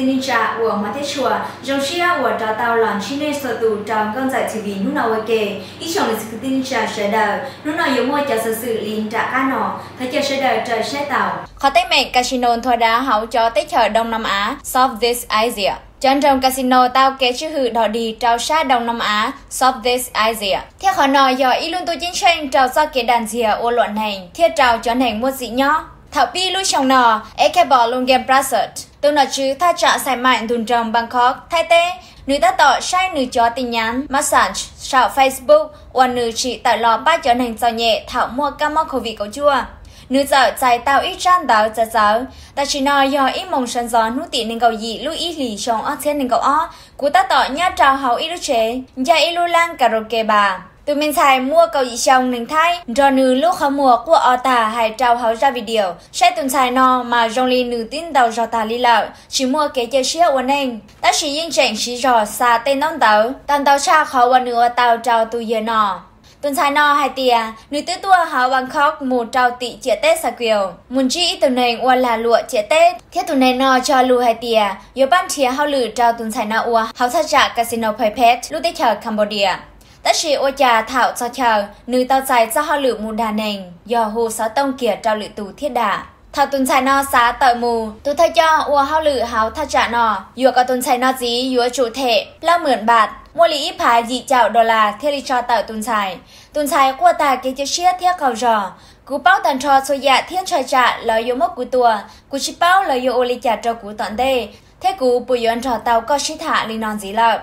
Tij neej tsa uas hmov thiab tshua, zoo siab uas rov tau los ntsib nej txhua tus rau Nkauj Ntxawm T V hnub no ua ke. Ib tsoom niam txiv kwv tij neej tsa sawv daws, hnub no yuav muaj cov xov xwm li nram qab no, thov caw sawv daws raws saib tau. Qhov teeb meem casino nthuav dav hauv cov teb chaws Đông Nam Á, Southeast Asia. Cov nroog casino tau kev tswj hwm dog dig rau sab Đông Nam Á, Southeast Asia, thiab qhov no yog ib lub ntuj ceeb tsheej rau txoj kev dag ntxias ua luam neeg thiab rau cov neeg muaj txim nyob. Thaum pib lub xyoo no, Ekebo Lungem Prasert, tus nom tswv thaj tsam Saimaim ntug nroog Bangkok, Thaib teb, nws tab tom saib nws cov tin nhắn message saum Facebook uas nws tsim tawm los pab cov neeg txom nyem thaum muaj kab mob COVID kaum cuaj. Nws txawm txais tau ib tsab ntawv txawv txawv: Tam sim no yog ib moos sawv ntxov hnub tim nees nkaum yim lub ib hlis xyoo ob txhiab nees nkaum ob. Kuv tab tom nyob rau hauv ib lub tsev, ncaj ib lub lab karaoke bar. Tus me ntxhais muaj kaum yim xyoo neeg Thaib nrog nws lub qhov muag quaj o tag hais rau hauv zaj video. Saib tus ntxhais no mas zoo li nws twb ntaus zog tag li lawm, tsis muaj kev cia siab ua neej, tab sis yeej tseem siv zog xa tej ntaub ntawv tau ntau tshaj qhov uas nws ua tau rau tus yawg no. Tus ntxhais no hais tias nws twb tuaj hauv Bangkok mus rau tim ciam teb Sa Kaeo mus ntsib ib tug neeg ua lag luam ciam teb, thiab tus neeg no cog lus hais tias yuav pab nrhiav hauj lwm rau tus ntxhais no ua hauv thaj tsam casino Phuket lub teb chaws Cambodia. Tab sis ua cas thaum txog chaw, nws tau txais txoj hauj lwm mus dag neeg, yog hu xov tooj kiag rau lwm tus thiab dag. Thaum tus ntxhais no xav tawm mus, tus thawj coj ua hauj lwm hauv thaj tsam no yuam kom tus ntxhais no txiv yuav tsum them plaub hmos npam, muaj li ib phav yim caum dollar thiaj li tso tawm tus ntxhais. Tus ntxhais quaj tag kev cia siab thiab qaug zog: Kuv paub tag nrho txhua yam thiab ntshai tsam lawv yuav muab kuv tua. Kuv tsis paub lawv yuav ua li cas rau kuv tom ntej, thiab kuv puas yuav nrog tau koj sib tham li no ntxiv lawm.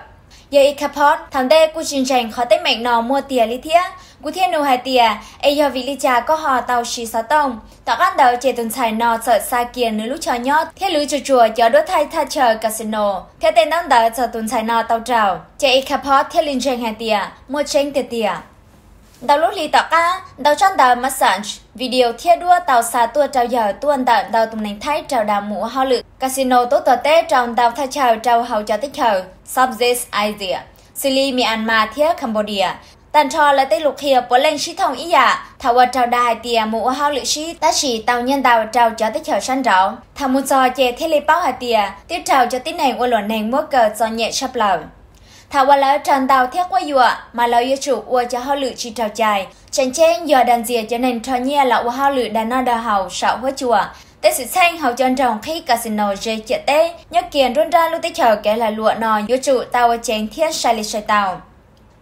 Yawg Ikapot thaum ntej kuj tsis ntseeg qhov teeb meem no muaj tiag li thiab. Kuv thiaj nug hais tias, es yog vim li cas koj ho tau siv xov tooj? Tom qab ntawd ces tus ntxhais no txawm xa kiag nws lub chaw nyob thiab lwv tsuas tsuas cov duab thaij thaj chaw casino thiab tej ntaub ntawv txog tus ntxhais no tau raug. Ces Ikapot thiaj li ntseeg hais tias muaj tseeb tiag tiag. Ntau lub hli tom qab, ntau tsab ntawv message, video thiab duab tau xa tuaj rau yawg tuaj ntawm ntau tus neeg Thaib raug dag mus ua hauj lwm casino tub tuag teb rau ntau thaj chaw rau hauv cov teb chaws Southeast Asia, xws li Myanmar thiab Cambodia. Tag nrho lawv tej lus qhia puav leej sib thooj ib yam thaum uas raug dag hais tias mus ua hauj lwm sib, tab sis tau nyiaj ntau rau cov teb chaws sab nraud. Thaum mus txog ces thiaj li paub hais tias twb raug cov tib neeg ua luam neeg muab kaw txom nyem tshaj plaws. Thaum uas lawv raug ntaus thiab quab yuam mas lawv yuav tsum ua cov hauj lwm tsis raug cai, tseem ceeb yog dag ntxias cov neeg rho nyiaj los ua hauj lwm dag noj dag haus saum huab cua. Tej xwm txheej hauv cov nroog qhib casino ze ciam teb nyob kiag nruab nrab lub teb chaws kev lag luam no yuav tsum tau ua ceev thiab sai li sai tau.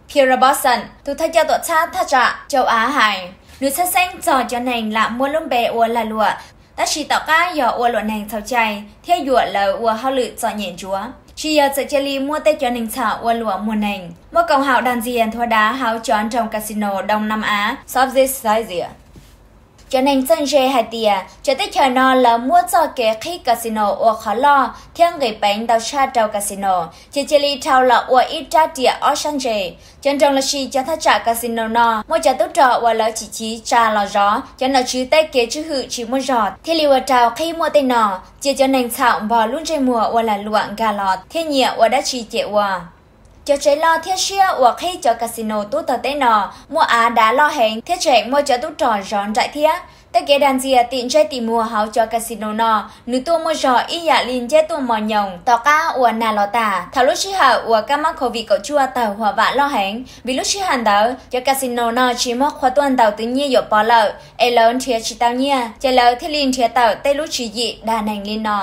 Pierre Bourson, tus thawj coj tuam txhab thaj tsam Châu Á hais, nws txhawj xeeb txog cov neeg lam muaj lub npe ua lag luam, tab sis tom qab yog ua luam neeg txhaum cai thiab yuam lawv ua hauj lwm txom nyem ntsuav. Tsis yog txawm cia li muaj tej cov neeg txhaum ua luam muag neeg. Muaj koom haum dag ntxias nthuav dav hauv cov nroog casino Đông Nam Á, Southeast Asia. Cov neeg txawj ntse hais tias cov teb chaws no lawv muab txoj kev qhib casino ua qhov loj thiab nqis peev ntau tshaj rau casino, ces cia li dhau los ua ib rab riam ob sab ntse. Cov nroog lossis cov thaj tsam casino no muaj cov tub rog uas lawv tsim chiv tsa los zov, cov nom tswv tej kev tswj hwm tsis muaj zog thiaj li ua rau qhib muaj tej no, cia cov neeg txhaum npog lub ntsej muag ua lag luam nkag los thiab nyiam ua dab tsi ces ua. Cov tsev loj thiab siab uas qhib cov casino tub tuag teb no muaj av dav loj heev thiab tseem muaj cov tub rog zov nraim thiab. Tej kev dag ntxias tim ntsej tim muag hauv cov casino no nws tuaj muaj zog ib yam li nceb tuaj mos nyoos tom qab uas nag los tag. Thaum lub sij hawm uas kab mob COVID kaum cuaj tawg huam vam loj heev, vim lub sij hawm ntawd cov casino no tsis muaj qhua tuaj ntaus twv nyiaj yuam pov lawm, es lawv nrhiav tsis tau nyiaj, ces lawv thiaj li nrhiav tawm tej lub tswv yim dag neeg li no.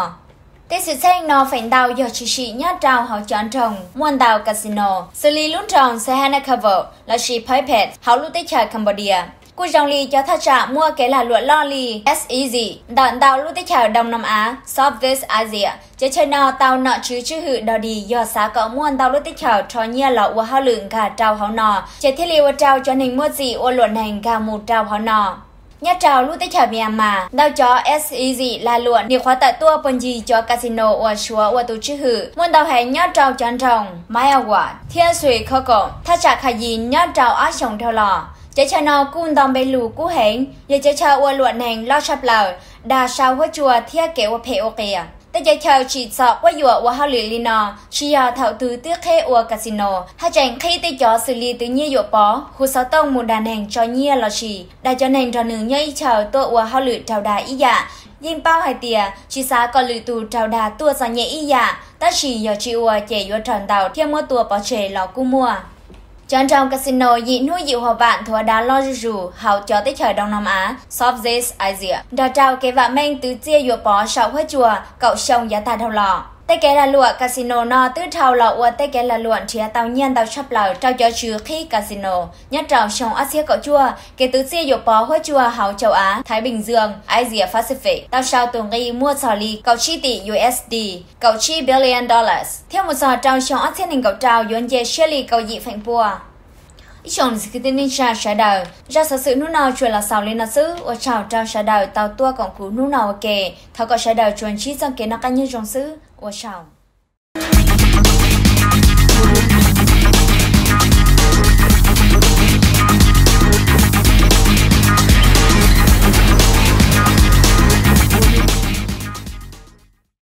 Tej xwm txheej no feem ntau yog tshwm sim nyob rau hauv cov nroog muaj ntau casino, xws li lub nroog Sihanoukville lossis Phuket hauv lub teb chaws Cambodia. Kuj zoo li cov thaj tsam muaj kev lag luam loj li SEZ ntawm ntau lub teb chaws Đông Nam Á, Southeast Asia, cov chaw no tau nom tswv tswj hwm dog dig yog xav kom muaj ntau lub teb chaws rho nyiaj los ua hauj lwm nkag rau hauv no, ces thiaj li ua rau cov neeg muaj txim ua luam neeg nkag mus rau hauv no. Nyob rau lub teb chaws Myanmar, ntau cov SEZ lag luam nim qhuav tawm tuaj puag ncig cov casino uas Suav ua tus tswj hwm. Muaj ntau heev nyob rau cov nroog Myawaddy thiab Sui Khoko, thaj tsam Kha Yis nyob rau ob xyoos dhau los. Cov chaw no kuj nto npe lug kub heev, yog cov chaw ua luam neeg loj tshaj plaws, dag sau huab cua thiab kev ua phem ua qias. Tej kev chaw tsim txom quab yuam ua hauj lwm li no tsis yog thaum twg twb qheb ua casino, haj tseem qhib tej cov xws li twv nyiaj yuam pov, hu xov tooj mus dag neeg tso nyiaj lossis dag cov neeg nrog nws nyob ib chaw tuaj ua hauj lwm raug dag ib yam. Yeej paub hais tias tsis xav kom lwm tus raug dag tuaj txom nyem ib yam, tab sis yog tsis ua ces yuav raug ntaus thiab muab tua pov tseg los kuj muaj. Cov nraug casino yim hnub yim huam vam nthuav dav loj zuj zus hauv cov teb chaws Đông Nam Á, Southeast Asia, nrog rau kev vam meej twv txiaj yuam pov saum huab cua kaum xyoo yav tag dhau los. Tej kev lag luam casino no twb dhau los ua tej kev lag luam nrhiav tau nyiaj ntau tshaj plaws rau cov tswv qhib casino. Nyob rau xyoo ob txhiab kaum cuaj, kev twv txiaj yuam pov huab cua hauv Châu Á, Thái Bình Dương, Asia Pacific tau sau tus nqi muaj txog li kaum tsib tỷ U S D, kaum tsib billion dollars, thiab mus txog rau xyoo ob txhiab nees nkaum rau yuav nce siab li kaum yim feem pua. Ib tsoom niam txiv kwv tij neej tsa sawv daws, zaj xov xwm hnub no tsuas los xaus li no xwb. Ua tsaug rau sawv daws tau tuaj koom kuv hnub no ua ke. Thov kom sawv daws tsuas ntsib txoj kev noj qab nyob zoo xwb. Ua tsaug.